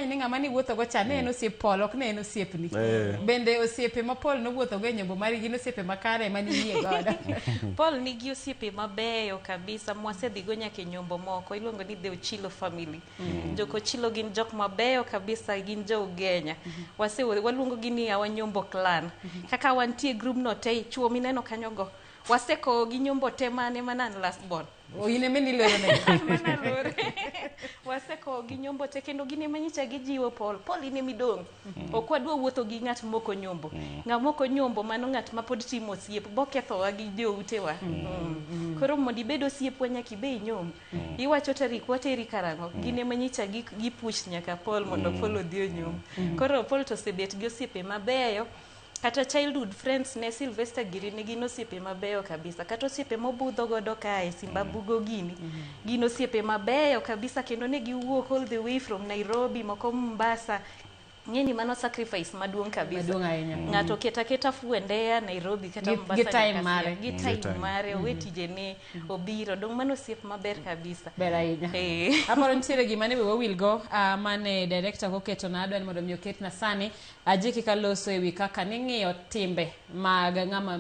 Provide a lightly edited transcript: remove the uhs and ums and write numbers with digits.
mang'eny ni ng'ama niwuothogo cha ne en osiep Paul, ok ne en osiepni. Bende osiepe ma Paul nowuothogo e nyombo mari gin osiepe makare ma niyie godo? Paul nigi osiepe mabeyo kabisa mwasedhigo nyaka e nyombo moko iluongo ni the Ochilo family. Jok Ochilo gin jok mabeyo kabisa, gin jo Ugenya. Wase waluongo gi ni our nyombo clan. Kaka wantie group no te, chuo mineno kanyo go. Wasekowo gi nyombo te mane mana an last born. O, in ema niloro negi. Mana lore. Wasekowo gi nyombo te kendo gin ema nyicha gijiwo Paul. Paul in ema idong'. Ok wadwa wuotho gi ng'at mok onyombo. Ng'ama ok onyombo mano ng'at ma pod timo osiep bokethowa gi joutewa. Koro mondo ibed osiepwa nyaka ibe inyomb. Iwacho tarik wateri karang'o. Gin ema nyicha gi gi push nyaka Paul mondo Paul odhi onyomb. Koro Paul to osebet gi osiepe mabeyo. Kata childhood friends ne Sylvester giri ne gin osiepe mabeyo kabisa. Kata osiepe mobudho godo kae Simbabugo gini. Gin osiepe mabeyo kabisa kendo ne giwuok all the way from Nairobi, moko Mombasa. Ng'eni mano sacrifice maduong' kabisa. Maduong' ahinya. Ng'ato keta keta fuende ya Nairobi kata Mombasa gi time nyaka mare. Siaya. Gi Gi time time. mare, owe tijene, obiro. Dong' mano osiep maber kabisa. Ber ahinya. Aparo nitiere gima ne we wawilgo mane director koketona, adwa ni mondo mi oketna sani. Ajiki kaloso ewi kaka ning'iyo timbe mag ng'ama